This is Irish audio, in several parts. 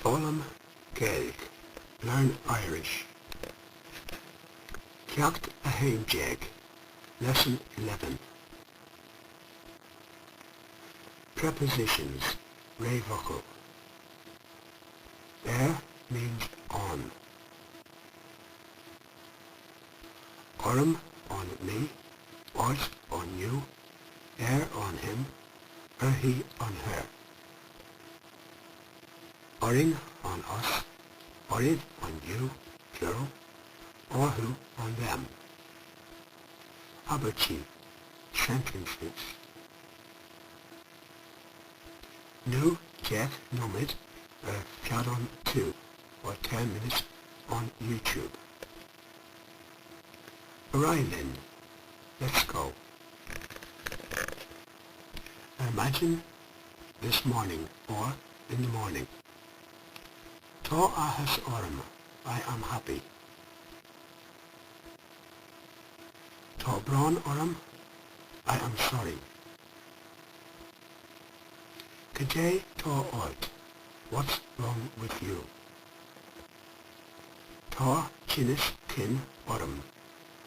Foghlaim Gaeilge, Learn Irish. Ceacht 11, Lesson 11. Prepositions, Réamhfhocail. Ar means on. Orm, on me, ort, on you, air, on him, uirthi, on her. Orainn, on us, oraibh, on you, plural, orthu, on them. Abairtí, sentences. Nó 10 nóiméad ar Feadán 2 or 10 minutes on YouTube. Ar aghaidh linn, let's go. Ar maidin, this morning or in the morning. Tá áthas orm, I am happy. Tá brón orm, I am sorry. Cad é tá ort, what's wrong with you? Tá tinneas cinn orm,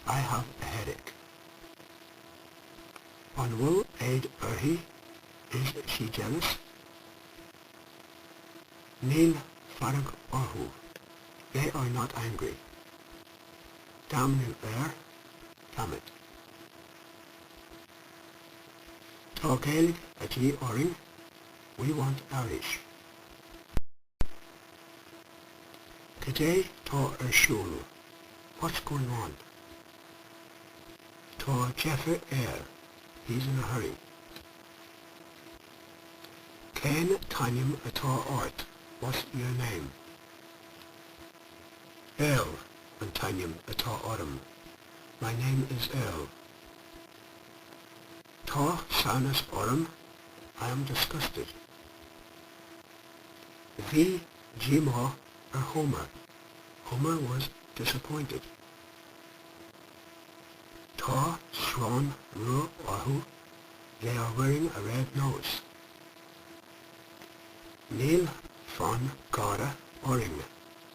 I have a headache. An bhfuil éad uirthi, is she jealous? Níl fearg orthu, they are not angry. Damnú air, damn it. Tá Gaeilge a dhíth orainn, we want Irish. Cad é tá ar siúl, what's going on? Tá deifir air, he's in a hurry. Cén t-ainm atá ort, what's your name? Earl an t-ainm atá orm, my name is Earl. Tá samhnas orm, I am disgusted. Bhí díomá ar Homer, Homer was disappointed. Tá srón rua orthu, they are wearing a red nose. Níl fonn gáire orainn,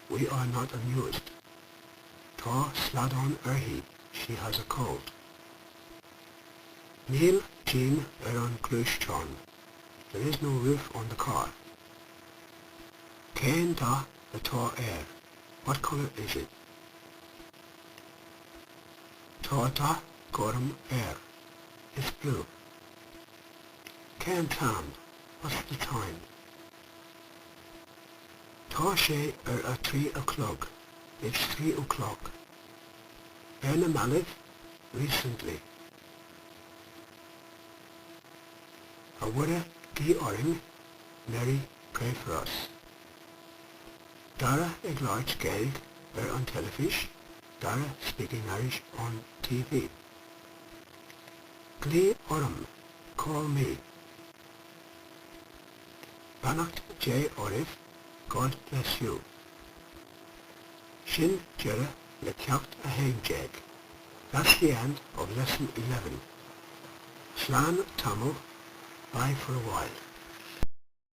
we are not amused. Tá slaghdán uirthi, she has a cold. Níl díon ar an ngluaisteán, there is no roof on the car. Cén dath atá air, what colour is it? Tá dath gorm air, it's blue. Cén t-am, what's the time? Tá sé ar a 3 a chlog, it's 3 o'clock. Ar na mallaibh, recently. A Mhuire guigh orainn, Mary pray for us. Dara ag labhairt Gaeilge ar an teilifís, Dara speaking Irish on TV. Glaoigh orm, call me. Beannacht Dé oraibh, God bless you. Sin deireadh le ceacht 11, That's the end of lesson 11. Slán tamall, bye for a while.